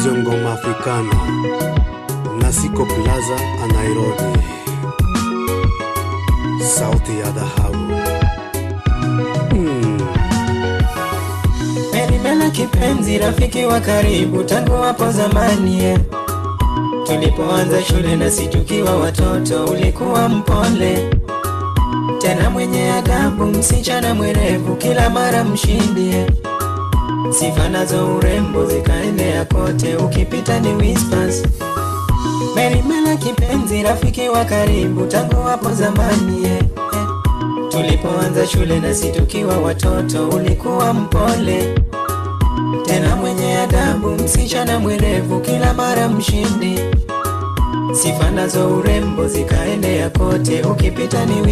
Studio Ngoma Africana, Nasiko Plaza a Nairobi. Sauti ya dhahabu. Merimela kipenzi, rafiki wa karibu tangu hapo zamani. Tulipoanza shule na tukiwa watoto, ulikuwa mpole tena mwenye adabu, msichana mwerevu, kila mara mshindi. Sifa nazo urembo zikaenea kote, ukipita ni whispers. Merimela kipenzi, rafiki wa karibu tangu hapo zamani. Tulipoanza shule na tukiwa watoto, ulikuwa mpole tena mwenye adabu, msichana mwerevu, kila mara mshindi. Sifa nazo urembo zikaenea kote, ukipita ni